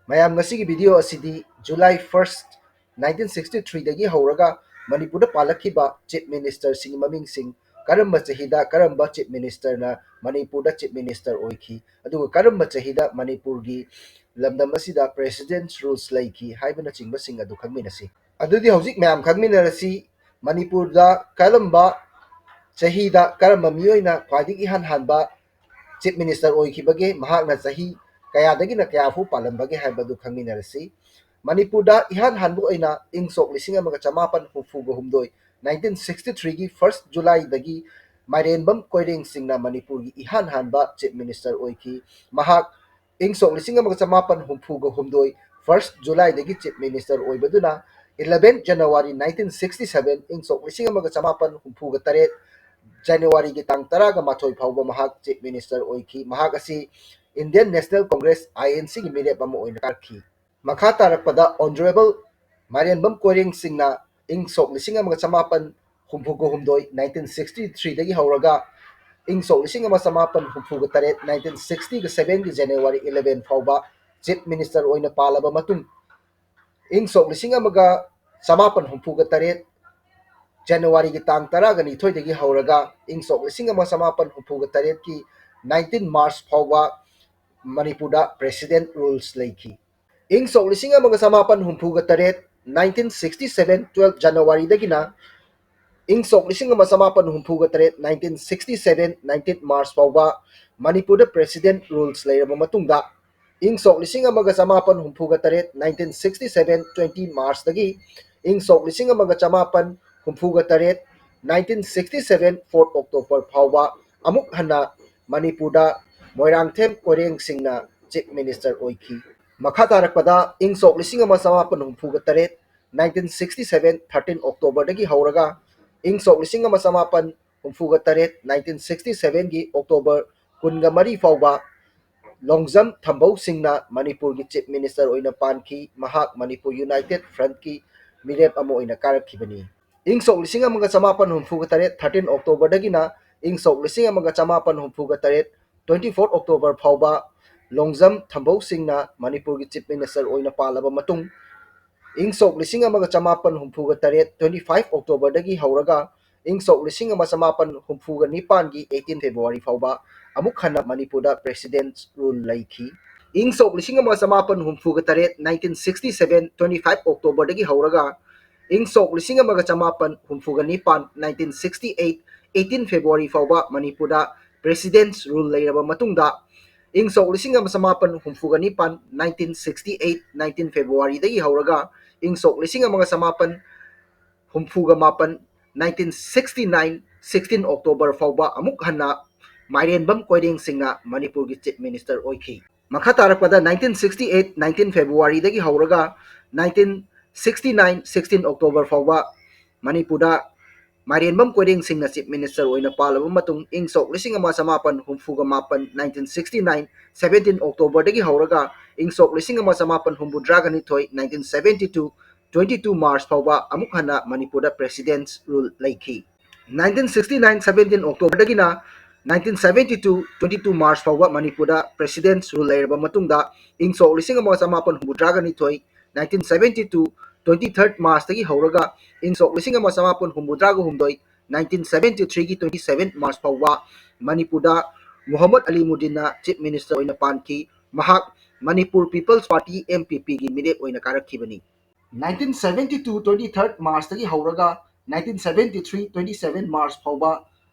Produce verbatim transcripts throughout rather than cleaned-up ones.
ꯃꯌꯥꯝ, ꯉꯁꯤꯒꯤ video ꯑꯁꯤꯗꯤ July first, nineteen sixty three ꯗꯒꯤ ꯍꯧꯔꯒ ꯃꯅꯤꯄꯨꯔꯗ ꯄꯥꯜꯂꯛꯈꯤꯕ Chief Minister ꯁꯤꯡꯒꯤ ꯃꯃꯤꯡꯁꯤꯡ, ꯀꯔꯝꯕ ꯆꯍꯤꯗ ꯀꯔꯝꯕ Chief Minister ꯅ ꯃꯅꯤꯄꯨꯔꯗ Chief Minister ꯑꯣꯏꯈꯤ, ꯑꯗꯨꯒ ꯀꯔꯝꯕ ꯆꯍꯤꯗ ꯃꯅꯤꯄꯨꯔꯒꯤ ꯂꯝꯗꯝ ꯑꯁꯤꯗ President's Rules ꯂꯩꯈꯤ ꯍꯥꯏꯕꯅꯆꯤꯡꯕꯁꯤꯡ ꯑꯗꯨ ꯈꯪꯃꯤꯟꯅꯁꯤ꯫ ꯑꯗꯨꯗꯤ ꯍꯧꯖꯤꯛ ꯃꯌꯥꯝ ꯈꯪꯃꯤꯟꯅꯔꯁꯤ, ꯃꯅꯤꯄꯨꯔꯗ ꯀꯔꯝꯕ ꯆꯍꯤꯗ ꯀꯔꯝꯕ ꯃꯤꯑꯣꯏꯅ ꯈ꯭ꯋꯥꯏꯗꯒꯤ ꯏꯍꯥꯟ ꯍꯥꯟꯕ Chief Minister ꯑꯣꯏꯈꯤꯕꯒꯦ, ꯃꯍꯥꯛꯅ ꯆꯍꯤ ꯀꯌꯥꯗꯒꯤꯅ ꯀꯌꯥ ꯐꯥꯎ ꯄꯥꯜꯂꯝꯕꯒꯦ ꯍꯥꯏꯕꯗꯨ ꯈꯪꯃꯤꯟꯅꯔꯁꯤ꯫ ꯃꯅꯤꯄꯨꯔꯗ ꯏꯍꯥꯟ ꯍꯥꯟꯕ ꯑꯣꯏꯅ ꯏꯪ ꯁꯣꯛ ꯂꯤꯁꯤꯡ ꯑꯃꯒ ꯆꯃꯥꯄꯟ ꯍꯨꯝꯐꯨꯒ ꯍꯨꯝꯗꯣꯏ, nineteen sixty three ꯒꯤ first July ꯗꯒꯤ ꯃꯥꯏꯔꯦꯟꯕꯝ ꯀꯣꯏꯔꯦꯡꯁꯤꯡꯅ ꯃꯅꯤꯄꯨꯔꯒꯤ ꯏꯍꯥꯟ ꯍꯥꯟꯕ Chief Minister ꯑꯣꯏꯈꯤ꯫ ꯃꯍꯥꯛ ꯏꯪ ꯁꯣꯛ ꯂꯤꯁꯤꯡ ꯑꯃꯒ ꯆꯃꯥꯄꯟ ꯍꯨꯝꯐꯨꯒ ꯍꯨꯝꯗꯣꯏ first July ꯗꯒꯤ Chief Minister ꯑꯣꯏꯕꯗꯨꯅ eleven January nineteen sixty seven, ꯏꯪ ꯁꯣꯛ ꯂꯤꯁꯤꯡ ꯑꯃꯒ ꯆꯃꯥꯄꯟ ꯍꯨꯝꯐꯨꯒ ꯇꯔꯦꯠ January ꯒꯤ ꯇꯥꯡ ꯇꯔꯥꯒ ꯃꯥꯊꯣꯏ ꯐꯥꯎꯕ ꯃꯍꯥꯛ Chief Minister ꯑꯣꯏꯈꯤ꯫ ꯃꯍꯥꯛ ꯑꯁꯤ Indian National Congress, I N C ꯒꯤ ꯃꯤꯔꯦꯞ ꯑꯃ ꯑꯣꯏꯅ ꯀꯥꯔꯛꯈꯤ꯫ ꯃꯈꯥ ꯇꯥꯔꯛꯄꯗ Honourable ꯃꯥꯏꯔꯦꯟꯕꯝ ꯀꯣꯏꯔꯦꯡꯁꯤꯡꯅ ꯏꯪ ꯁꯣꯛ ꯂꯤꯁꯤꯡ ꯑꯃꯒ ꯆꯃꯥꯄꯟ ꯍꯨꯝꯐꯨꯒ ꯍꯨꯝꯗꯣꯏ, nineteen sixty three ꯗꯒꯤ ꯍꯧꯔꯒ ꯏꯪ ꯁꯣꯛ ꯂꯤꯁꯤꯡ ꯑꯃ ꯆꯃꯥꯄꯟ ꯍꯨꯝꯐꯨꯒ ꯇꯔꯦꯠ, nineteen sixty seven ꯒꯤ January eleven ꯐꯥꯎꯕ Chief Minister ꯑꯣꯏꯅ ꯄꯥꯜꯂꯕ ꯃꯇꯨꯡ, ꯏꯪ ꯁꯣꯛ ꯂꯤꯁꯤꯡ ꯑꯃꯒ ꯆꯃꯥꯄꯟ ꯍꯨꯝꯐꯨꯒ ꯇꯔꯦꯠ January ꯒꯤ ꯇꯥꯡ ꯇꯔꯥꯒ ꯅꯤꯊꯣꯏꯗꯒꯤ ꯍꯧꯔꯒ ꯏꯪ ꯁꯣꯛ ꯂꯤꯁꯤꯡ ꯑꯃ ꯆꯃꯥꯄꯟ ꯍꯨꯝꯐꯨꯒ ꯇꯔꯦꯠꯀꯤ nineteen March ꯐꯥꯎꯕ ꯃꯅꯤꯄꯨꯔꯗ President Rules ꯂꯩꯈꯤ꯫ ꯏꯪ ꯁꯣꯛ ꯂꯤꯁꯤꯡ ꯑꯃꯒ ꯆꯃꯥꯄꯟ ꯍꯨꯝꯐꯨꯒ ꯇꯔꯦꯠ, nineteen sixty seven twelve January ꯗꯒꯤꯅ ꯏꯪ ꯁꯣꯛ ꯂꯤꯁꯤꯡ ꯑꯃ ꯆꯃꯥꯄꯟ ꯍꯨꯝꯐꯨꯒ ꯇꯔꯦꯠ, nineteen sixty seven nineteen March ꯐꯥꯎꯕ ꯃꯅꯤꯄꯨꯔꯗ President Rules ꯂꯩꯔꯕ ꯃꯇꯨꯡꯗ, ꯏꯪ ꯁꯣꯛ ꯂꯤꯁꯤꯡ ꯑꯃꯒ ꯆꯃꯥꯄꯟ ꯍꯨꯝꯐꯨꯒ ꯇꯔꯦꯠ, nineteen sixty seven twenty March ꯗꯒꯤ ꯏꯪ ꯁꯣꯛ ꯂꯤꯁꯤꯡ ꯑꯃꯒ ꯆꯃꯥꯄꯟ ꯍꯨꯝꯐꯨꯒ ꯇꯔꯦꯠ, nineteen sixty seven fourth October ꯐꯥꯎꯕ ꯑꯃꯨꯛ ꯍꯟꯅ ꯃꯅꯤꯄꯨꯔꯗ ꯃꯣꯏꯔꯥꯡꯊꯦꯝ ꯀꯣꯏꯔꯦꯡꯁꯤꯡꯅ Chief Minister ꯑꯣꯏꯈꯤ꯫ ꯃꯈꯥ ꯇꯥꯔꯛꯄꯗ ꯏꯪ ꯁꯣꯛ ꯂꯤꯁꯤꯡ ꯑꯃ ꯆꯃꯥꯄꯟ ꯍꯨꯝꯐꯨꯒ ꯇꯔꯦꯠ, nineteen sixty seven thirteen October ꯗꯒꯤ ꯍꯧꯔꯒ ꯏꯪ ꯁꯣꯛ ꯂꯤꯁꯤꯡ ꯑꯃ ꯆꯃꯥꯄꯟ ꯍꯨꯝꯐꯨꯒ ꯇꯔꯦꯠ, nineteen sixty seven ꯒꯤ October ꯀꯨꯟꯒ ꯃꯔꯤ ꯐꯥꯎꯕ ꯂꯣꯡꯖꯝ ꯊꯝꯕꯧ ꯁꯤꯡꯅ ꯃꯅꯤꯄꯨꯔꯒꯤ Chief Minister ꯑꯣꯏꯅ ꯄꯥꯟꯈꯤ꯫ ꯃꯍꯥꯛ ꯃꯅꯤꯄꯨꯔ United Front ꯀꯤ ꯃꯤꯔꯦꯞ ꯑꯃ ꯑꯣꯏꯅ ꯀꯥꯔꯛꯈꯤꯕꯅꯤ꯫ ꯏꯪ ꯁꯣꯛ ꯂꯤꯁꯤꯡ ꯑꯃꯒ ꯆꯃꯥꯄꯟ ꯍꯨꯝꯐꯨꯒ ꯇꯔꯦꯠ thirteen October ꯗꯒꯤꯅ ꯏꯪ ꯁꯣꯛ ꯂꯤꯁꯤꯡ ꯑꯃꯒ ꯆꯃꯥꯄꯟ ꯍꯨꯝꯐꯨꯒ ꯇꯔꯦꯠ twenty fourth October ꯐꯥꯎꯕ ꯂꯣꯡꯖꯝ ꯊꯝꯕꯧ ꯁꯤꯡꯅ ꯃꯅꯤꯄꯨꯔꯒꯤ Chief Minister ꯑꯣꯏꯅ ꯄꯥꯜꯂꯕ ꯃꯇꯨꯡ, ꯏꯪ ꯁꯣꯛ ꯂꯤꯁꯤꯡ ꯑꯃꯒ ꯆꯃꯥꯄꯟ ꯍꯨꯝꯐꯨꯒ ꯇꯔꯦꯠ, twenty five Octoberꯗꯒꯤ ꯍꯧꯔꯒ ꯏꯪ ꯁꯣꯛ ꯂꯤꯁꯤꯡ ꯑꯃ ꯆꯃꯥꯄꯟ ꯍꯨꯝꯐꯨꯒ ꯅꯤꯄꯥꯟꯒꯤ eighteen February ꯐꯥꯎꯕ ꯑꯃꯨꯛ ꯍꯟꯅ ꯃꯅꯤꯄꯨꯔꯗ President's Rule ꯂꯩꯈꯤ꯫ ꯏꯪ ꯁꯣꯛ ꯂꯤꯁꯤꯡ ꯑꯃ ꯆꯃꯥꯄꯟ ꯍꯨꯝꯐꯨꯒ ꯇꯔꯦꯠ, nineteen sixty seven, twenty five Octoberꯗꯒꯤ ꯍꯧꯔꯒ ꯏꯪ ꯁꯣꯛ ꯂꯤꯁꯤꯡ ꯑꯃꯒ ꯆꯃꯥꯄꯟ ꯍꯨꯝꯐꯨꯒ ꯅꯤꯄꯥꯟ, nineteen sixty eight, eighteen February ꯐꯥꯎꯕ ꯃꯅꯤꯄꯨꯔꯗ President's Rule ꯂꯩꯔꯕ ꯃꯇꯨꯡꯗ, ꯏꯪ ꯁꯣꯛ ꯂꯤꯁꯤꯡ ꯑꯃ ꯆꯃꯥꯄꯟ ꯍꯨꯝꯐꯨꯒ ꯅꯤꯄꯥꯟ, nineteen sixty eight, nineteen Februaryꯗꯒꯤ ꯍꯧꯔꯒ ꯏꯪ ꯁꯣꯛ ꯂꯤꯁꯤꯡ ꯑꯃꯒ ꯆꯃꯥꯄꯟ ꯍꯨꯝꯐꯨꯒ ꯃꯥꯄꯟ, nineteen sixty nine, sixteen October ꯐꯥꯎꯕ ꯑꯃꯨꯛ ꯍꯟꯅ ꯃꯥꯏꯔꯦꯟꯕꯝ ꯀꯣꯏꯔꯦꯡ ꯁꯤꯡꯅ ꯃꯅꯤꯄꯨꯔꯒꯤ Chief Minister ꯑꯣꯏꯈꯤ꯫ ꯃꯈꯥ ꯇꯥꯔꯛꯄꯗ nineteen sixty eight, nineteen Februaryꯗꯒꯤ ꯍꯧꯔꯒ nineteen sixty nine, sixteen October ꯐꯥꯎꯕ ꯃꯅꯤꯄꯨꯔꯗ ꯃꯥꯏꯔꯦꯟꯕꯝ ꯀꯣꯏꯔꯦꯡ ꯁꯤꯡꯅ Chief Minister ꯑꯣꯏꯅ ꯄꯥꯜꯂꯕ ꯃꯇꯨꯡ, ꯏꯪ ꯁꯣꯛ ꯂꯤꯁꯤꯡ ꯑꯃ ꯆꯃꯥꯄꯟ ꯍꯨꯝꯐꯨꯒ ꯃꯥꯄꯟ, nineteen sixty nine, seventeen Octoberꯗꯒꯤ ꯍꯧꯔꯒ ꯏꯪ ꯁꯣꯛ ꯂꯤꯁꯤꯡ ꯑꯃ ꯆꯃꯥꯄꯟ ꯍꯨꯝꯐꯨꯇꯔꯥꯒ ꯅꯤꯊꯣꯏ, nineteen seventy two, twenty two March ꯐꯥꯎꯕ ꯑꯃꯨꯛ ꯍꯟꯅ ꯃꯅꯤꯄꯨꯔꯗ President's Rule ꯂꯩꯈꯤ꯫ Nineteen sixty nine, seventeen Octoberꯗꯒꯤꯅ nineteen seventy two, twenty two March ꯐꯥꯎꯕ ꯃꯅꯤꯄꯨꯔꯗ President's Rule ꯂꯩꯔꯕ ꯃꯇꯨꯡꯗ, ꯏꯪ ꯁꯣꯛ ꯂꯤꯁꯤꯡ ꯑꯃ ꯆꯃꯥꯄꯟ ꯍꯨꯝꯐꯨꯇꯔꯥꯒ ꯅꯤꯊꯣꯏ, nineteen seventy two, twenty third Marchꯇꯒꯤ ꯍꯧꯔꯒ ꯏꯪ ꯁꯣꯛ ꯂꯤꯁꯤꯡ ꯑꯃ ꯆꯃꯥꯄꯟ ꯍꯨꯝꯐꯨꯇꯔꯥꯒ ꯍꯨꯝꯗꯣꯏ, nineteen seventy threeꯒꯤ twenty seven March ꯐꯥꯎꯕ ꯃꯅꯤꯄꯨꯔꯗ ꯃꯨꯍꯝꯃꯗ ꯑꯂꯤ ꯃꯨꯗꯤꯟꯅ Chief Minister ꯑꯣꯏꯅ ꯄꯥꯟꯈꯤ꯫ ꯃꯍꯥꯛ Manipur People's Party, MPPꯒꯤ ꯃꯤꯔꯦꯞ ꯑꯣꯏꯅ ꯀꯥꯔꯛꯈꯤꯕꯅꯤ꯫ Nineteen seventy two, twenty third Marchꯇꯒꯤ ꯍꯧꯔꯒ nineteen seventy three, twenty seven March ꯐꯥꯎꯕ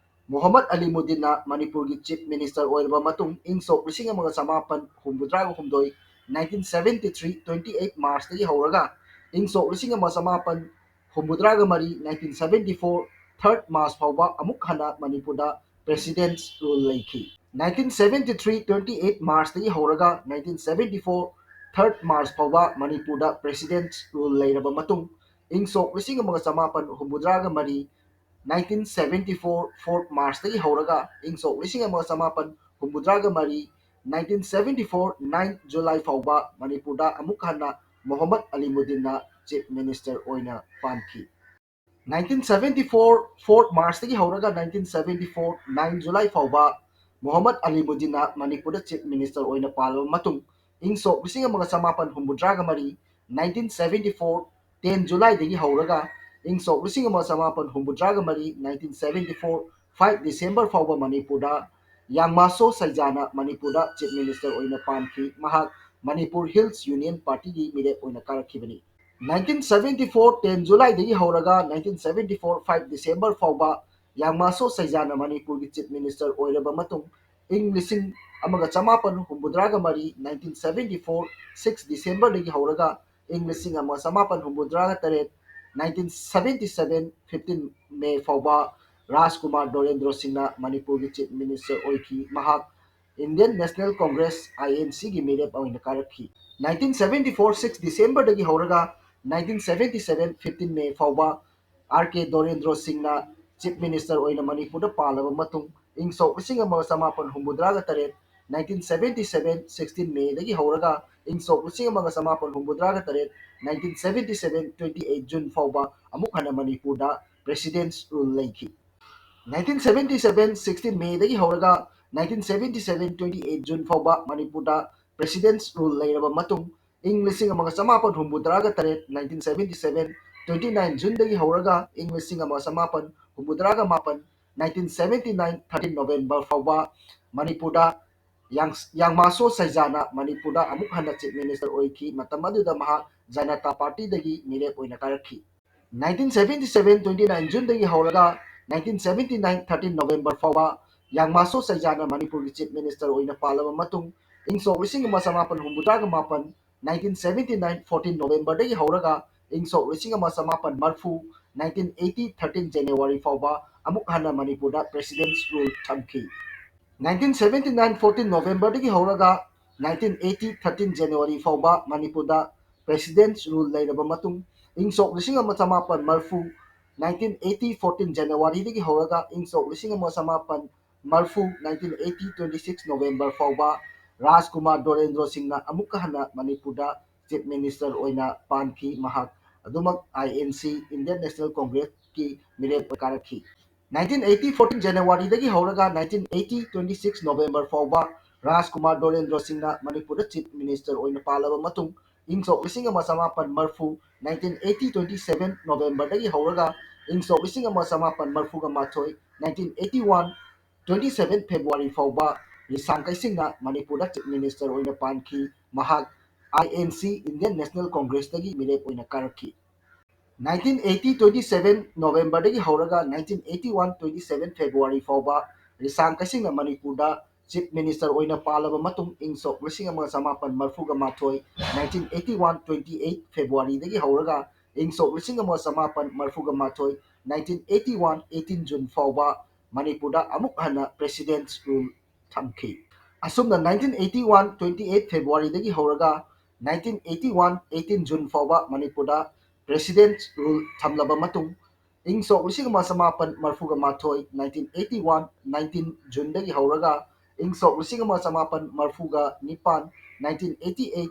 ꯃꯨꯍꯝꯃꯗ ꯑꯂꯤ ꯃꯨꯗꯤꯟꯅ ꯃꯅꯤꯄꯨꯔꯒꯤ Chief Minister ꯑꯣꯏꯔꯕ ꯃꯇꯨꯡ, ꯏꯪ ꯁꯣꯛ ꯂꯤꯁꯤꯡ ꯑꯃꯒ ꯆꯃꯥꯄꯟ ꯍꯨꯝꯐꯨꯇꯔꯥꯒ ꯍꯨꯝꯗꯣꯏ, nineteen seventy three, twenty eight Marchꯇꯒꯤ ꯍꯧꯔꯒ ꯏꯪ ꯁꯣꯛ ꯂꯤꯁꯤꯡ ꯑꯃ ꯆꯃꯥꯄꯟ ꯍꯨꯝꯐꯨꯇꯔꯥꯒ ꯃꯔꯤ, nineteen seventy four, third March ꯐꯥꯎꯕ ꯑꯃꯨꯛ ꯍꯟꯅ ꯃꯅꯤꯄꯨꯔꯗ President's Rule ꯂꯩꯈꯤ꯫ Nineteen seventy three, twenty eight Marchꯇꯒꯤ ꯍꯧꯔꯒ nineteen seventy four, third March ꯐꯥꯎꯕ ꯃꯅꯤꯄꯨꯔꯗ President's Rule ꯂꯩꯔꯕ ꯃꯇꯨꯡ, ꯏꯪ ꯁꯣꯛ ꯂꯤꯁꯤꯡ ꯑꯃꯒ ꯆꯃꯥꯄꯟ ꯍꯨꯝꯐꯨꯇꯔꯥꯒ ꯃꯔꯤ, nineteen seventy four, fourth Marchꯇꯒꯤ ꯍꯧꯔꯒ ꯏꯪ ꯁꯣꯛ ꯂꯤꯁꯤꯡ ꯑꯃꯒ ꯆꯃꯥꯄꯟ ꯍꯨꯝꯐꯨꯇꯔꯥꯒ ꯃꯔꯤ, nineteen seventy four, ninth July ꯐꯥꯎꯕ ꯃꯅꯤꯄꯨꯔꯗ ꯑꯃꯨꯛ ꯍꯟꯅ ꯃꯨꯍꯝꯃꯗ ꯑꯂꯤ ꯃꯨꯗꯤꯟꯅ Chief Minister ꯑꯣꯏꯅ ꯄꯥꯟꯈꯤ꯫ Nineteen seventy four, fourth Marchꯇꯒꯤ ꯍꯧꯔꯒ nineteen seventy four, ninth July ꯐꯥꯎꯕ ꯃꯣꯍꯝꯃꯗ ꯑꯂꯤ ꯃꯨꯗꯤꯟꯅ ꯃꯅꯤꯄꯨꯔꯗ Chief Minister ꯑꯣꯏꯅ ꯄꯥꯜꯂꯕ ꯃꯇꯨꯡ, ꯏꯪ ꯁꯣꯛ ꯂꯤꯁꯤꯡ ꯑꯃꯒ ꯆꯃꯥꯄꯟ ꯍꯨꯝꯐꯨꯇꯔꯥꯒ ꯃꯔꯤ, nineteen seventy four, ten Julyꯗꯒꯤ ꯍꯧꯔꯒ ꯏꯪ ꯁꯣꯛ ꯂꯤꯁꯤꯡ ꯑꯃꯒ ꯆꯃꯥꯄꯟ ꯍꯨꯝꯐꯨꯇꯔꯥꯒ ꯃꯔꯤ, nineteen seventy four, five December ꯐꯥꯎꯕ ꯃꯅꯤꯄꯨꯔꯗ ꯌꯥꯡꯃꯥꯁꯣ ꯁꯩꯖꯥꯅ ꯃꯅꯤꯄꯨꯔꯗ Chief Minister ꯑꯣꯏꯅ ꯄꯥꯟꯈꯤ꯫ ꯃꯍꯥꯛ Manipur Hills Union Partyꯒꯤ ꯃꯤꯔꯦꯞ ꯑꯣꯏꯅ ꯀꯥꯔꯛꯈꯤꯕꯅꯤ꯫ Nineteen seventy four ten Julyꯗꯒꯤ ꯍꯧꯔꯒ nineteen seventy four five December ꯐꯥꯎꯕ ꯌꯥꯡꯃꯥꯁꯣ ꯁꯩꯖꯥꯅ ꯃꯅꯤꯄꯨꯔꯒꯤ Chief Minister ꯑꯣꯏꯔꯕ ꯃꯇꯨꯡ, ꯏꯪ ꯂꯤꯁꯤꯡ ꯑꯃꯒ ꯆꯃꯥꯄꯟ ꯍꯨꯝꯐꯨꯇꯔꯥꯒ ꯃꯔꯤ, nineteen seventy four six Decemberꯗꯒꯤ ꯍꯧꯔꯒ ꯏꯪ ꯂꯤꯁꯤꯡ ꯑꯃꯒ ꯆꯃꯥꯄꯟ ꯍꯨꯝꯐꯨꯇꯔꯥꯒ ꯇꯔꯦꯠ, nineteen seventy seven fifteen May ꯐꯥꯎꯕ ꯔꯥꯖꯀꯨꯃꯥꯔ ꯗꯣꯔꯦꯟꯗ꯭ꯔꯣ ꯁꯤꯡꯅ ꯃꯅꯤꯄꯨꯔꯒꯤ Chief Minister ꯑꯣꯏꯈꯤ꯫ ꯃꯍꯥꯛ Indian National Congress, INCꯒꯤ ꯃꯤꯔꯦꯞ ꯑꯣꯏꯅ ꯀꯥꯔꯛꯈꯤ꯫ Nineteen seventy four six Decemberꯗꯒꯤ ꯍꯧꯔꯒ nineteen seventy seven fifteen May ꯐꯥꯎꯕ R K ꯗꯣꯔꯦꯟꯗ꯭ꯔꯣ ꯁꯤꯡꯅ Chief Minister ꯑꯣꯏꯅ ꯃꯅꯤꯄꯨꯔꯗ ꯄꯥꯜꯂꯕ ꯃꯇꯨꯡ, ꯏꯪ ꯁꯣꯛ ꯂꯤꯁꯤꯡ ꯑꯃꯒ ꯆꯃꯥꯄꯟ ꯍꯨꯝꯐꯨꯇꯔꯥꯒ ꯇꯔꯦꯠ, nineteen seventy seven sixteen Mayꯗꯒꯤ ꯍꯧꯔꯒ ꯏꯪ ꯁꯣꯛ ꯂꯤꯁꯤꯡ ꯑꯃꯒ ꯆꯃꯥꯄꯟ ꯍꯨꯝꯐꯨꯇꯔꯥꯒ ꯇꯔꯦꯠ, nineteen seventy seven twenty eight June ꯐꯥꯎꯕ ꯑꯃꯨꯛ ꯍꯟꯅ ꯃꯅꯤꯄꯨꯔꯗ President's Rule ꯂꯩꯈꯤ꯫ Nineteen seventy seven sixteen Mayꯗꯒꯤ ꯍꯧꯔꯒ nineteen seventy seven twenty eight June ꯐꯥꯎꯕ ꯃꯅꯤꯄꯨꯔꯗ President's Rule ꯂꯩꯔꯕ ꯃꯇꯨꯡ, ꯏꯪ ꯂꯤꯁꯤꯡ ꯑꯃꯒ ꯆꯃꯥꯄꯟ ꯍꯨꯝꯐꯨꯇꯔꯥꯒ ꯇꯔꯦꯠ, nineteen seventy seven twenty nine Juneꯗꯒꯤ ꯍꯧꯔꯒ ꯏꯪ ꯂꯤꯁꯤꯡ ꯑꯃꯒ ꯆꯃꯥꯄꯟ ꯍꯨꯝꯐꯨꯇꯔꯥꯒ ꯃꯥꯄꯟ, nineteen seventy nine thirteen November ꯐꯥꯎꯕ ꯃꯅꯤꯄꯨꯔꯗ ꯌꯥꯡ-, ꯌꯥꯡꯃꯥꯁꯣ ꯁꯩꯖꯥꯅ ꯃꯅꯤꯄꯨꯔꯗ ꯑꯃꯨꯛ ꯍꯟꯅ Chief Minister ꯑꯣꯏꯈꯤ꯫ ꯃꯇꯝ ꯑꯗꯨꯗ ꯃꯍꯥꯛ ꯖꯅꯇꯥ ꯄꯥꯔꯇꯤꯗꯒꯤ ꯃꯤꯔꯦꯞ ꯑꯣꯏꯅ ꯀꯥꯔꯛꯈꯤ꯫ Nineteen seventy seven twenty nine Juneꯗꯒꯤ ꯍꯧꯔꯒ nineteen seventy nine thirteen November ꯐꯥꯎꯕ ꯌꯥꯡꯃꯥꯁꯣ ꯁꯩꯖꯥꯅ ꯃꯅꯤꯄꯨꯔꯒꯤ Chief Minister ꯑꯣꯏꯅ ꯄꯥꯜꯂꯕ ꯃꯇꯨꯡ, ꯏꯪ ꯁꯣꯛ ꯂꯤꯁꯤꯡ ꯑꯃ ꯆꯃꯥꯄꯟ ꯍꯨꯝꯐꯨꯇꯔꯥꯒ ꯃꯥꯄꯟ, nineteen seventy nine fourteen Novemberꯗꯒꯤ ꯍꯧꯔꯒ ꯏꯪ ꯁꯣꯛ ꯂꯤꯁꯤꯡ ꯑꯃ ꯆꯃꯥꯄꯟ ꯃꯔꯤꯐꯨ, nineteen eighty thirteen January ꯐꯥꯎꯕ ꯑꯃꯨꯛ ꯍꯟꯅ ꯃꯅꯤꯄꯨꯔꯗ President's Rule ꯊꯝꯈꯤ꯫ Nineteen seventy nine fourteen Novemberꯗꯒꯤ ꯍꯧꯔꯒ nineteen eighty thirteen January ꯐꯥꯎꯕ ꯃꯅꯤꯄꯨꯔꯗ President's Rule ꯂꯩꯔꯕ ꯃꯇꯨꯡ, ꯏꯪ ꯁꯣꯛ ꯂꯤꯁꯤꯡ ꯑꯃ ꯆꯃꯥꯄꯟ ꯃꯔꯤꯐꯨ, nineteen eighty fourteen Januaryꯗꯒꯤ ꯍꯧꯔꯒ ꯏꯪ ꯁꯣꯛ ꯂꯤꯁꯤꯡ ꯑꯃ ꯆꯃꯥꯄꯟ ꯃꯔꯤꯐꯨ, nineteen eighty twenty six November ꯐꯥꯎꯕ ꯔꯥꯖꯀꯨꯃꯥꯔ ꯗꯣꯔꯦꯟꯗ꯭ꯔꯣ ꯁꯤꯡꯅ ꯑꯃꯨꯛꯀ ꯍꯟꯅ ꯃꯅꯤꯄꯨꯔꯗ Chief Minister ꯑꯣꯏꯅ ꯄꯥꯟꯈꯤ꯫ ꯃꯍꯥꯛ ꯑꯗꯨꯃꯛ INC, Indian National Congressꯀꯤ ꯃꯤꯔꯦꯞ ꯑꯣꯏ ꯀꯥꯔꯛꯈꯤ꯫ Nineteen eighty fourteen January ꯗꯒꯤ ꯍꯧꯔꯒ nineteen eighty twenty six November ꯐꯥꯎꯕ ꯔꯥꯖꯀꯨꯃꯥꯔ ꯗꯣꯔꯦꯟꯗ꯭ꯔꯣ ꯁꯤꯡꯅ ꯃꯅꯤꯄꯨꯔꯗ Chief Minister ꯑꯣꯏꯅ ꯄꯥꯜꯂꯕ ꯃꯇꯨꯡ, ꯏꯪ ꯁꯣꯛ ꯂꯤꯁꯤꯡ ꯑꯃ ꯆꯃꯥꯄꯟ ꯃꯔꯐꯨ, nineteen eighty twenty seven November ꯗꯒꯤ ꯍꯧꯔꯒ ꯏꯪ ꯁꯣꯛ ꯂꯤꯁꯤꯡ ꯑꯃ ꯆꯃꯥꯄꯟ ꯃꯔꯐꯨꯒ ꯃꯥꯊꯣꯏ, nineteen eighty one twenty seven February ꯐꯥꯎꯕ ꯔꯤꯁꯥꯡ ꯀꯩꯁꯤꯡꯅ ꯃꯅꯤꯄꯨꯔꯗ Chief Minister ꯑꯣꯏꯅ ꯄꯥꯟꯈꯤ꯫ ꯃꯍꯥꯛ I N C, Indian National Congress ꯇꯒꯤ ꯃꯤꯔꯦꯞ ꯑꯣꯏꯅ ꯀꯥꯔꯛꯈꯤ꯫ Nineteen eighty twenty seven November ꯗꯒꯤ ꯍꯧꯔꯒ nineteen eighty one twenty seven February ꯐꯥꯎꯕ ꯔꯤꯁꯥꯡ ꯀꯩꯁꯤꯡꯅ ꯃꯅꯤꯄꯨꯔꯗ Chief Minister ꯑꯣꯏꯅ ꯄꯥꯜꯂꯕ ꯃꯇꯨꯡ, ꯏꯪ ꯁꯣꯛ ꯂꯤꯁꯤꯡ ꯑꯃ ꯆꯃꯥꯄꯟ ꯃꯔꯐꯨꯒ ꯃꯥꯊꯣꯏ, nineteen eighty one twenty eight February ꯗꯒꯤ ꯍꯧꯔꯒ ꯏꯪ ꯁꯣꯛ ꯂꯤꯁꯤꯡ ꯑꯃ ꯆꯃꯥꯄꯟ ꯃꯔꯐꯨꯒ ꯃꯥꯊꯣꯏ, nineteen eighty one eighteen June ꯐꯥꯎꯕ ꯃꯅꯤꯄꯨꯔꯗ ꯑꯃꯨꯛ ꯍꯟꯅ President's Rule ꯊꯝꯈꯤ꯫ ꯑꯁꯨꯝꯅ nineteen eighty one twenty eight February ꯗꯒꯤ ꯍꯧꯔꯒ nineteen eighty one eighteen June ꯐꯥꯎꯕ ꯃꯅꯤꯄꯨꯔꯗ President's Rule ꯊꯝꯂꯕ ꯃꯇꯨꯡ, ꯏꯪ ꯁꯣꯛ ꯂꯤꯁꯤꯡ ꯑꯃ ꯆꯃꯥꯄꯟ ꯃꯔꯐꯨꯒ ꯃꯥꯊꯣꯏ, nineteen eighty one nineteen June ꯗꯒꯤ ꯍꯧꯔꯒ ꯏꯪ ꯁꯣꯛ ꯂꯤꯁꯤꯡ ꯑꯃ ꯆꯃꯥꯄꯟ ꯃꯔꯐꯨꯒ ꯅꯤꯄꯥꯟ, nineteen eighty eight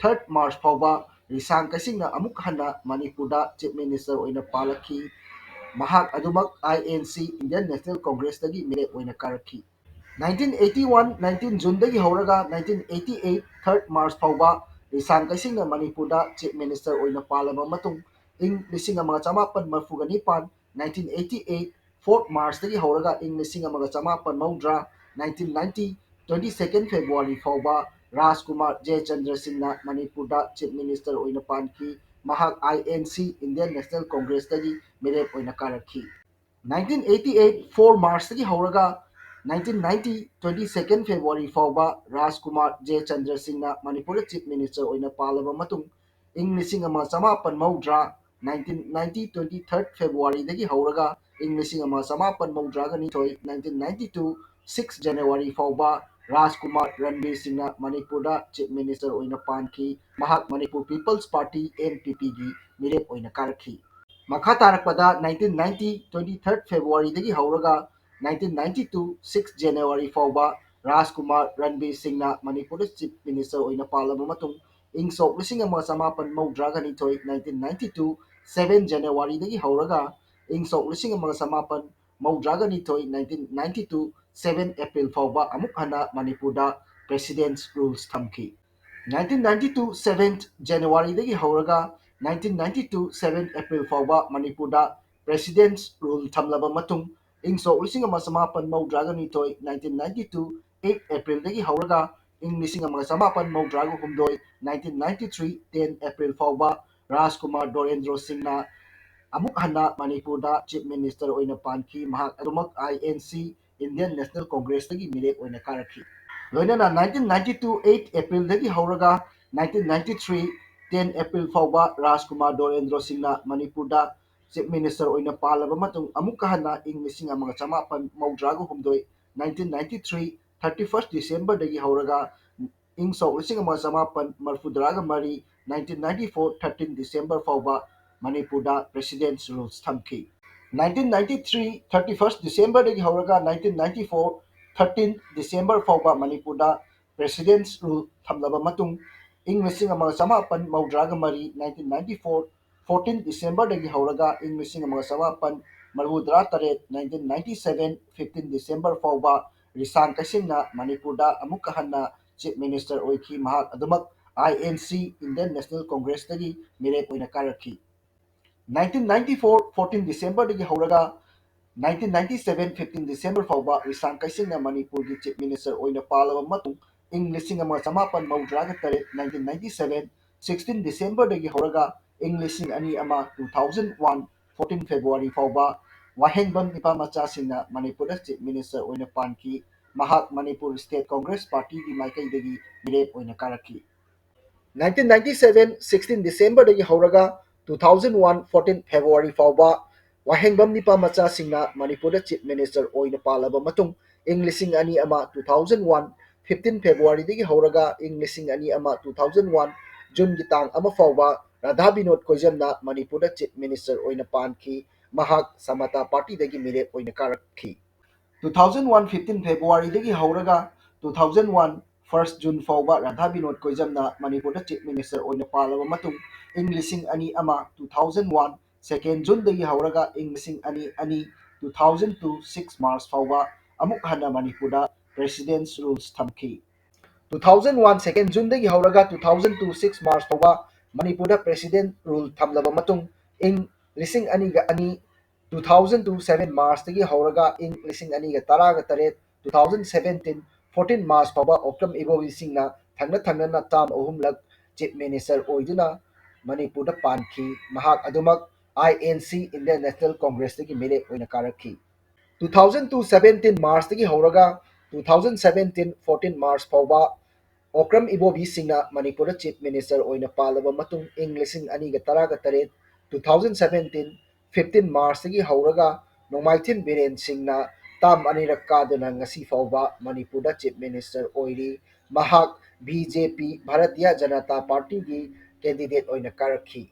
third March ꯐꯥꯎꯕ ꯔꯤꯁꯥꯡ ꯀꯩꯁꯤꯡꯅ ꯑꯃꯨꯛ ꯍꯟꯅ ꯃꯅꯤꯄꯨꯔꯗ Chief Minister ꯑꯣꯏꯅ ꯄꯥꯜꯂꯛꯈꯤ꯫ ꯃꯍꯥꯛ ꯑꯗꯨꯃꯛ I N C, Indian National Congress ꯇꯒꯤ ꯃꯤꯔꯦꯞ ꯑꯣꯏꯅ ꯀꯥꯔꯛꯈꯤ꯫ Nineteen eighty one nineteen June ꯗꯒꯤ ꯍꯧꯔꯒ nineteen eighty eight third March ꯐꯥꯎꯕ ꯔꯤꯁꯥꯡ ꯀꯩꯁꯤꯡꯅ ꯃꯅꯤꯄꯨꯔꯗ Chief Minister ꯑꯣꯏꯅ ꯄꯥꯜꯂꯕ ꯃꯇꯨꯡ, ꯏꯪ ꯂꯤꯁꯤꯡ ꯑꯃ ꯆꯃꯥꯄꯟ ꯃꯔꯐꯨꯒ ꯅꯤꯄꯥꯟ, nineteen eighty eight fourth March ꯗꯒꯤ ꯍꯧꯔꯒ ꯏꯪ ꯂꯤꯁꯤꯡ ꯑꯃꯒ ꯆꯃꯥꯄꯟ ꯃꯧꯗ꯭ꯔꯥ, nineteen ninety twenty second February ꯐꯥꯎꯕ ꯔꯥꯖꯀꯨꯃꯥꯔ ꯖꯌꯆꯟꯗ꯭ꯔ ꯁꯤꯡꯅ ꯃꯅꯤꯄꯨꯔꯗ Chief Minister ꯑꯣꯏꯅ ꯄꯥꯟꯈꯤ꯫ ꯃꯍꯥꯛ I N C, Indian National Congress ꯇꯒꯤ ꯃꯤꯔꯦꯞ ꯑꯣꯏꯅ ꯀꯥꯔꯛꯈꯤ꯫ Nineteen eighty eight four March ꯇꯒꯤ ꯍꯧꯔꯒ nineteen ninety twenty second February ꯐꯥꯎꯕ ꯔꯥꯖꯀꯨꯃꯥꯔ ꯖꯌꯆꯟꯗ꯭ꯔ ꯁꯤꯡꯅ ꯃꯅꯤꯄꯨꯔꯗ Chief Minister ꯑꯣꯏꯅ ꯄꯥꯜꯂꯕ ꯃꯇꯨꯡ, ꯏꯪ ꯂꯤꯁꯤꯡ ꯑꯃ ꯆꯃꯥꯄꯟ ꯃꯧꯗ꯭ꯔꯥ, nineteen ninety twenty third February ꯗꯒꯤ ꯍꯧꯔꯒ ꯏꯪ ꯂꯤꯁꯤꯡ ꯑꯃ ꯆꯃꯥꯄꯟ ꯃꯧꯗ꯭ꯔꯥꯒ ꯅꯤꯊꯣꯏ, nineteen ninety two six January ꯐꯥꯎꯕ ꯔꯥꯖꯀꯨꯃꯥꯔ ꯔꯟꯕꯤꯔ ꯁꯤꯡꯅ ꯃꯅꯤꯄꯨꯔꯗ Chief Minister ꯑꯣꯏꯅ ꯄꯥꯟꯈꯤ꯫ ꯃꯍꯥꯛ Manipur People's Party, N P P ꯒꯤ ꯃꯤꯔꯦꯞ ꯑꯣꯏꯅ ꯀꯥꯔꯛꯈꯤ꯫ ꯃꯈꯥ ꯇꯥꯔꯛꯄꯗ nineteen ninety twenty third February ꯗꯒꯤ ꯍꯧꯔꯒ nineteen ninety two six January ꯐꯥꯎꯕ ꯔꯥꯖꯀꯨꯃꯥꯔ ꯔꯟꯕꯤꯔ ꯁꯤꯡꯅ ꯃꯅꯤꯄꯨꯔꯗ Chief Minister ꯑꯣꯏꯅ ꯄꯥꯜꯂꯕ ꯃꯇꯨꯡ, ꯏꯪ ꯁꯣꯛ ꯂꯤꯁꯤꯡ ꯑꯃ ꯆꯃꯥꯄꯟ ꯃꯧꯗ꯭ꯔꯥꯒ ꯅꯤꯊꯣꯏ, nineteen ninety two seven January ꯗꯒꯤ ꯍꯧꯔꯒ ꯏꯪ ꯁꯣꯛ ꯂꯤꯁꯤꯡ ꯑꯃꯒ ꯆꯃꯥꯄꯟ ꯃꯧꯗ꯭ꯔꯥꯒ ꯅꯤꯊꯣꯏ, nineteen ninety two seven April ꯐꯥꯎꯕ ꯑꯃꯨꯛ ꯍꯟꯅ ꯃꯅꯤꯄꯨꯔꯗ President's Rules ꯊꯝꯈꯤ꯫ Nineteen ninety two seventh January ꯗꯒꯤ ꯍꯧꯔꯒ nineteen ninety two seven April ꯐꯥꯎꯕ ꯃꯅꯤꯄꯨꯔꯗ President's Rule ꯊꯝꯂꯕ ꯃꯇꯨꯡ, ꯏꯪ ꯁꯣꯛ ꯂꯤꯁꯤꯡ ꯑꯃ ꯆꯃꯥꯄꯟ ꯃꯧꯗ꯭ꯔꯥꯒ ꯅꯤꯊꯣꯏ, nineteen ninety two eight April ꯗꯒꯤ ꯍꯧꯔꯒ ꯏꯪ ꯂꯤꯁꯤꯡ ꯑꯃꯒ ꯆꯃꯥꯄꯟ ꯃꯧꯗ꯭ꯔꯥꯒ ꯍꯨꯝꯗꯣꯏ, nineteen ninety three ten April ꯐꯥꯎꯕ ꯔꯥꯖꯀꯨꯃꯥꯔ ꯗꯣꯔꯦꯟꯗ꯭ꯔꯣ ꯁꯤꯡꯅ ꯑꯃꯨꯛ ꯍꯟꯅ ꯃꯅꯤꯄꯨꯔꯗ Chief Minister ꯑꯣꯏꯅ ꯄꯥꯟꯈꯤ꯫ ꯃꯍꯥꯛ ꯑꯗꯨꯃꯛ I N C, Indian National Congress ꯇꯒꯤ ꯃꯤꯔꯦꯞ ꯑꯣꯏꯅ ꯀꯥꯔꯛꯈꯤ꯫ ꯂꯣꯏꯅꯅ nineteen ninety two eight April ꯗꯒꯤ ꯍꯧꯔꯒ nineteen ninety three ten April ꯐꯥꯎꯕ ꯔꯥꯖꯀꯨꯃꯥꯔ ꯗꯣꯔꯦꯟꯗ꯭ꯔꯣ ꯁꯤꯡꯅ ꯃꯅꯤꯄꯨꯔꯗ Chief Minister ꯑꯣꯏꯅ ꯄꯥꯜꯂꯕ ꯃꯇꯨꯡ, ꯑꯃꯨꯛꯀ ꯍꯟꯅ ꯏꯪ ꯂꯤꯁꯤꯡ ꯑꯃꯒ ꯆꯃꯥꯄꯟ ꯃꯧꯗ꯭ꯔꯥꯒ ꯍꯨꯝꯗꯣꯏ, nineteen ninety three, thirty first December ꯗꯒꯤ ꯍꯧꯔꯒ ꯏꯪ ꯁꯣꯛ ꯂꯤꯁꯤꯡ ꯑꯃꯒ ꯆꯃꯥꯄꯟ ꯃꯔꯤꯐꯨꯇꯔꯥꯒ ꯃꯔꯤ, nineteen ninety four thirteen December ꯐꯥꯎꯕ ꯃꯅꯤꯄꯨꯔꯗ President's Rules ꯊꯝꯈꯤ꯫ Nineteen ninety three thirty first December ꯗꯒꯤ ꯍꯧꯔꯒ nineteen ninety four thirteen December ꯐꯥꯎꯕ ꯃꯅꯤꯄꯨꯔꯗ President's Rule ꯊꯝꯂꯕ ꯃꯇꯨꯡ, ꯏꯪ ꯂꯤꯁꯤꯡ ꯑꯃꯒ ꯆꯃꯥꯄꯟ ꯃꯧꯗ꯭ꯔꯥꯒ ꯃꯔꯤ, nineteen ninety four fourteen December ꯗꯒꯤ ꯍꯧꯔꯒ ꯏꯪ ꯂꯤꯁꯤꯡ ꯑꯃꯒ ꯆꯃꯥꯄꯟ ꯃꯔꯤꯐꯨꯇꯔꯥ ꯇꯔꯦꯠ, nineteen ninety seven fifteen December ꯐꯥꯎꯕ ꯔꯤꯁꯥꯡ ꯀꯩꯁꯤꯡꯅ ꯃꯅꯤꯄꯨꯔꯗ ꯑꯃꯨꯛꯀ ꯍꯟꯅ Chief Minister ꯑꯣꯏꯈꯤ꯫ ꯃꯍꯥꯛ ꯑꯗꯨꯃꯛ I N C, Indian National Congress ꯇꯒꯤ ꯃꯤꯔꯦꯞ ꯑꯣꯏꯅ ꯀꯥꯔꯛꯈꯤ꯫ Nineteen ninety four fourteen December ꯗꯒꯤ ꯍꯧꯔꯒ nineteen ninety seven fifteen December ꯐꯥꯎꯕ ꯔꯤꯁꯥꯡ ꯀꯩꯁꯤꯡꯅ ꯃꯅꯤꯄꯨꯔꯒꯤ Chief Minister ꯑꯣꯏꯅ ꯄꯥꯜꯂꯕ ꯃꯇꯨꯡ, ꯏꯪ ꯂꯤꯁꯤꯡ ꯑꯃꯒ ꯆꯃꯥꯄꯟ ꯃꯧꯗ꯭ꯔꯥꯒ ꯇꯔꯦꯠ, nineteen ninety seven sixteen December ꯗꯒꯤ ꯍꯧꯔꯒ ꯏꯪ ꯂꯤꯁꯤꯡ ꯑꯅꯤ ꯑꯃ, two thousand one fourteen February ꯐꯥꯎꯕ ꯋꯥꯍꯦꯡꯕꯝ ꯅꯤꯄꯥ ꯃꯆꯥꯁꯤꯡꯅ ꯃꯅꯤꯄꯨꯔꯗ Chief Minister ꯑꯣꯏꯅ ꯄꯥꯟꯈꯤ꯫ ꯃꯍꯥꯛ ꯃꯅꯤꯄꯨꯔ State Congress Party ꯒꯤ ꯃꯥꯏꯀꯩꯗꯒꯤ ꯃꯤꯔꯦꯞ ꯑꯣꯏꯅ ꯀꯥꯔꯛꯈꯤ꯫ Nineteen ninety seven sixteen December ꯗꯒꯤ ꯍꯧꯔꯒ two thousand one fourteen February ꯐꯥꯎꯕ ꯋꯥꯍꯦꯡꯕꯝ ꯅꯤꯄꯥ ꯃꯆꯥꯁꯤꯡꯅ ꯃꯅꯤꯄꯨꯔꯗ Chief Minister ꯑꯣꯏꯅ ꯄꯥꯜꯂꯕ ꯃꯇꯨꯡ, ꯏꯪ ꯂꯤꯁꯤꯡ ꯑꯅꯤ ꯑꯃ, two thousand one fifteen February ꯗꯒꯤ ꯍꯧꯔꯒ ꯏꯪ ꯂꯤꯁꯤꯡ ꯑꯅꯤ ꯑꯃ, two thousand one June ꯒꯤ ꯇꯥꯡ ꯑꯃ ꯐꯥꯎꯕ ꯔꯥꯙꯥ ꯕꯤꯅꯣꯗ ꯀꯣꯏꯖꯝꯅ ꯃꯅꯤꯄꯨꯔꯗ Chief Minister ꯑꯣꯏꯅ ꯄꯥꯟꯈꯤ꯫ ꯃꯍꯥꯛ ꯁꯃꯇꯥ Party ꯗꯒꯤ ꯃꯤꯔꯦꯞ ꯑꯣꯏꯅ ꯀꯥꯔꯛꯈꯤ꯫ Two thousand one fifteen February ꯗꯒꯤ ꯍꯧꯔꯒ two thousand one first June ꯐꯥꯎꯕ ꯔꯥꯙꯥ ꯕꯤꯅꯣꯗ ꯀꯣꯏꯖꯝꯅ ꯃꯅꯤꯄꯨꯔꯗ Chief Minister ꯑꯣꯏꯅ ꯄꯥꯜꯂꯕ ꯃꯇꯨꯡ, ꯏꯪ ꯂꯤꯁꯤꯡ ꯑꯅꯤ ꯑꯃ, two thousand one second June ꯗꯒꯤ ꯍꯧꯔꯒ ꯏꯪ ꯂꯤꯁꯤꯡ ꯑꯅꯤ ꯑꯅꯤ, two thousand two six March ꯐꯥꯎꯕ ꯑꯃꯨꯛ ꯍꯟꯅ ꯃꯅꯤꯄꯨꯔꯗ President's Rules ꯊꯝꯈꯤ꯫ Two thousand one second Juneꯗꯒꯤ ꯍꯧꯔꯒ two thousand two six March ꯐꯥꯎꯕ ꯃꯅꯤꯄꯨꯔꯗ President Rule ꯊꯝꯂꯕ ꯃꯇꯨꯡ, ꯏꯪ ꯂꯤꯁꯤꯡ ꯑꯅꯤꯒ ꯑꯅꯤ, two thousand two seven Marchꯇꯒꯤ ꯍꯧꯔꯒ ꯏꯪ ꯂꯤꯁꯤꯡ ꯑꯅꯤꯒ ꯇꯔꯥꯒ ꯇꯔꯦꯠ, two thousand seventeen fourteen March ꯐꯥꯎꯕ ꯑꯣꯀ꯭ꯔꯝ ꯏꯕꯣꯕꯤꯁꯤꯡꯅ ꯊꯪꯅ ꯊꯪꯅꯅ term ꯑꯍꯨꯝꯂꯛ Chief Minister ꯑꯣꯏꯗꯨꯅ ꯃꯅꯤꯄꯨꯔꯗ ꯄꯥꯟꯈꯤ꯫ ꯃꯍꯥꯛ ꯑꯗꯨꯃꯛ INC, Indian National Congressꯇꯒꯤ ꯃꯤꯔꯦꯞ ꯑꯣꯏꯅ ꯀꯥꯔꯛꯈꯤ꯫ Two thousand two seventeen Marchꯇꯒꯤ ꯍꯧꯔꯒ two thousand seventeen fourteen March ꯐꯥꯎꯕ ꯑꯣꯀ꯭ꯔꯝ ꯏꯕꯣꯕꯤꯁꯤꯡꯅ ꯃꯅꯤꯄꯨꯔꯗ Chief Minister ꯑꯣꯏꯅ ꯄꯥꯜꯂꯕ ꯃꯇꯨꯡ, ꯏꯪ ꯂꯤꯁꯤꯡ ꯑꯅꯤꯒ ꯇꯔꯥꯒ ꯇꯔꯦꯠ, two thousand seventeen fifteen Marchꯇꯒꯤ ꯍꯧꯔꯒ ꯅꯣꯡꯃꯥꯏꯊꯦꯝ ꯕꯤꯔꯦꯟ ꯁꯤꯡꯅ term ꯑꯅꯤꯔꯛ ꯀꯥꯗꯨꯅ ꯉꯁꯤ ꯐꯥꯎꯕ ꯃꯅꯤꯄꯨꯔꯗ Chief Minister ꯑꯣꯏꯔꯤ꯫ ꯃꯍꯥꯛ BJP, Bharatiya Janata Partyꯒꯤ candidate ꯑꯣꯏꯅ ꯀꯥꯔꯛꯈꯤ꯫